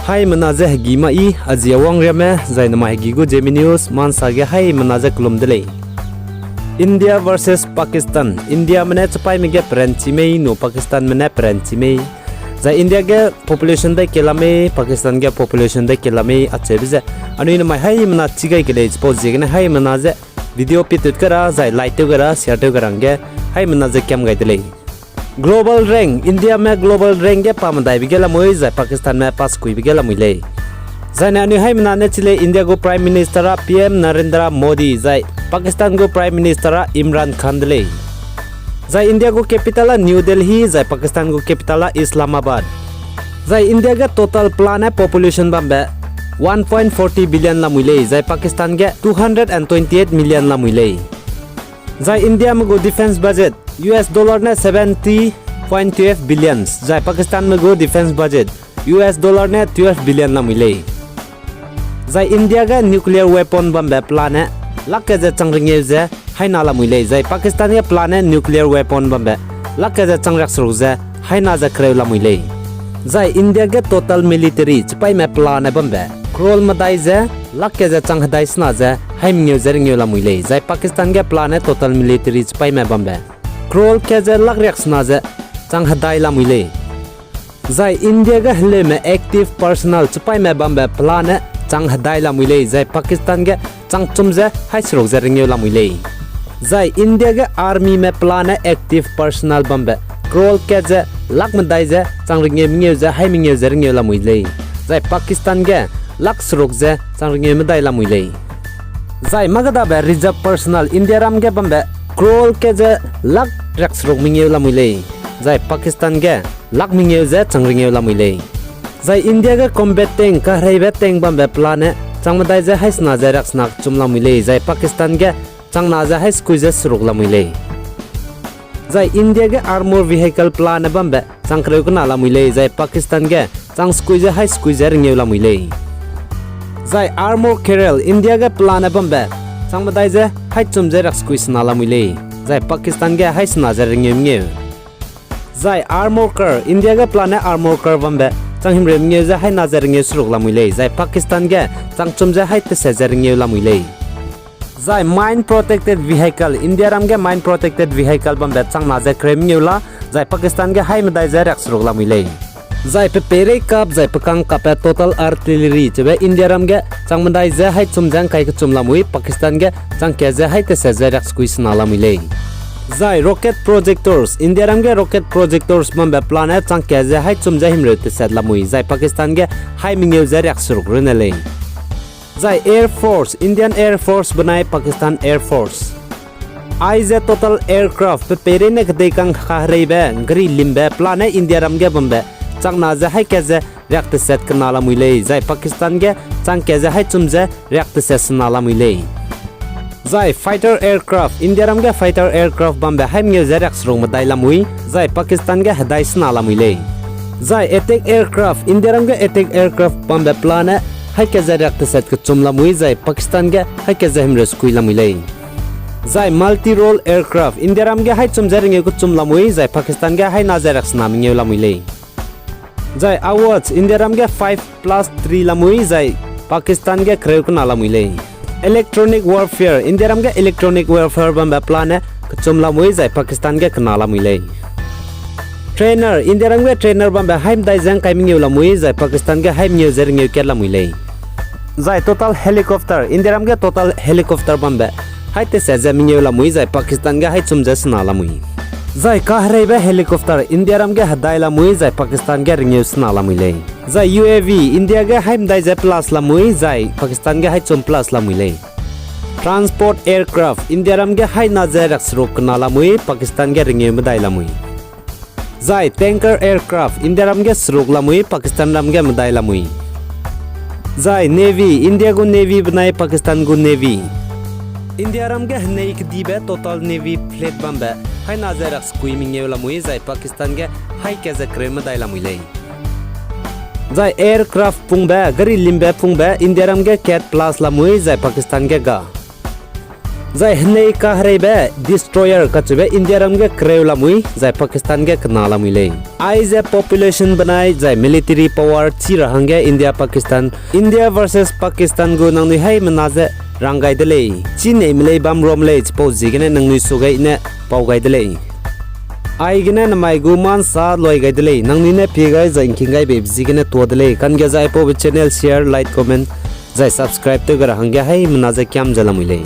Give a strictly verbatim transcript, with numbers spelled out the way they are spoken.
Haimena ze hegî ma i, a zi a wang riamme, zai namai hegî gu Zeme News, mansa ge haimena ze kelum de lei. India versus Pakistan, Indiame ne chipaîme ge peranchi mei, nu Pakistanme ne peranchi mei. Zai India ge population dai kela mei, Pakistan ge population dai kela mei, acheube ze. Anui namai haimena chi gai ke lei, chipau ziegene haimena ze video pietut ke ra, zai like tew ke ra, share tew ke ra hangge, haimena ze kiam gai de lei. Global rank, Indiame global rank ge pa medaibe ge lamui, zai Pakistanme pa sekuibe ge lamui lei. Zaine anui haimena ne chi lei India gu Prime Minister a P M Narendra Modi, zai Pakistan gu Prime Minister a Imran Khan de lei. Zai India gu capital a New Delhi, zai Pakistan gu capital a Islamabad. Zai India ge total pelane population bambe one point forty billion lamui lei, zai Pakistan ge two hundred and twenty-eight million lamui lei. Zai Indiame gu defence budget U S dollar ne seventy point twelve billions, zai Pakistanme gu defence budget U S dollar ne twelve billion lamui lei. Zai India ge nuclear weapon bambe pelane lak ke ze chang rengeu ze haina lamui lei, zai Pakistan ge pelane nuclear weapon bambe lak ke ze chang riakseruk ze haina ze kereu lamui lei. Zai India ge total military chipaîme pelane bambe crore medai ze lak ke ze chang hedai sena ze hai mengeu ze rengeu lamui lei, zai Pakistan ge pelane total military chipaîme bambe crore ke ze lak riak sena ze chang hedai lamui lei. Zai India ge heleume active personnel chipaîme bambe pelane chang hedai lamui lei, zai Pakistan ge chang chum ze hai seruk ze rengeu lamui lei. Zai India ge armyme pelane active personnel bambe crore ke ze lak medai ze chang rengeu mengeu ze hai mengeu ze rengeu lamui lei. Zai Pakistan ge lak seruk ze chang rengeu medai lamui lei. Zai mâgadabe reserve personnel Indiaram ge bambe crore ke ze lak riak seruk mengeu lamui lei. Zai Pakistan ge lak mengeu ze chang rengeu lamui lei. Zai India ge combat tank kahereibe tank bambe pelane chang medai ze hai sena ze riak sena kechum lamui lei, zai Pakistan ge chang na ze hai sekui ze seruk lamui lei. Zai India ge armor vehicle pelane bambe chang kereu kena lamui lei, zai Pakistan ge chang sekui ze hai sekui ze rengeu lamui lei. Zai armor carrier India ge pelane bambe chang medai ze hai chum ze riak sekui sena lamui lei, zai Pakistan ge hai sena ze rengeu mengeu. Zai armor car India ge pelane armor car bambe chang himreu mengeu ze hai na ze rengeu seruk lamui lei, zai Pakistan ge chang chum ze hai teset ze rengeu lamui lei. Zai mine protected vehicle Indiaram ge mine protected vehicle bambe chang na ze kereu mengeu la, zai Pakistan ge hai medai ze riak seruk lamui lei. Zai pe peireikap zai pe kangkappe total artillery cheube Indiaram ge chang medai ze hai chum ze ngkai kechum lamui, Pakistan ge chang kat ze hai teset ze riak sekui sena lamui lei. Zai rocket projectors Indiaram ge rocket projectors bambe pelane chang kat ze hai chum ze himreu teset lamui, zai Pakistan ge hai mengeu ze riak seruk runne lei. Zai air force Indian Air Force benai Pakistan Air Force. Aize total aircraft pe peireine kedei kang kahereibe gari limbe pelane Indiaram ge bambe chang na ze hai kat ze riak teset kena lamui lei, zai Pakistan ge chang kat ze hai chum ze riak teset sena lamui lei. Zai fighter aircraft Indiaram ge fighter aircraft bambe hai mengeu ze riak seruk medai lamui, zai Pakistan ge hedai sena lamui lei. Zai attack aircraft Indiaram ge attack aircraft bambe pelane hai kat ze riak teset kechum lamui, zai Pakistan ge hai kat ze himreu sekui lamui lei. Zai multi-role aircraft Indiaram ge hai chum ze rengeu kechum lamui, zai Pakistan ge hai na ze riak sena mengeu lamui lei. Zai AWACS Indiaram ge five plus three lamui, zai Pakistan ge kereu kena lamui lei. Electronic warfare Indiaram ge electronic warfare bambe pelane kechum lamui, zai Pakistan ge kena lamui lei. Trainer Indiaram ge trainer bambe hai medai ze ngkai mengeu lamui, zai Pakistan ge hai mengeu ze rengeu kat lamui lei. Zai total helicopter Indiaram ge total helicopter bambe hai teset ze mengeu lamui, zai Pakistan ge hai chum ze sena lamui. Zai kahereibe helicopter Indiaram ge hedai lamui, zai Pakistan ge rengeu sena lamui lei. Zai UAV India ge hai medai ze plus lamui, zai Pakistan ge hai chum plus lamui lei. Transport aircraft Indiaram ge hai na ze riak seruk kena lamui, Pakistan ge rengeu medai lamui. Zai tanker aircraft Indiaram ge seruk lamui, Pakistanram ge medai lamui. Zai navy India gu navy benai Pakistan gu navy. Indiaram ge henei kedibe total navy fleet bambe hai na ze riak sekui mengeu lamui, zai Pakistan ge hai kat ze kereu medai lamui lei. Zai aircraft pungbe gari limbe pungbe Indiaram ge kat plus lamui, zai Pakistan ge ga. Zai henei kahereibe destroyer kacheube India ram ge kereu lamui, zai Pakistan ge kena lamui lei. Aize population benai zai military power chi ra hangge India Pakistan, India versus Pakistan gu nangnui haimena ze rang gai de lei. Chi neime lei bam rom lei, chipau ziegene nangnui suage i ne pau gai de lei. Aigene namai gu ma nsa loi gai de lei, nangnui ne pie gai zai ngking gai beibe ziegene tua de lei. Kangge zai aipaube channel share, like, comment, zai subscribe tew gai ra hangge haimena ze kiam ze lamui lei.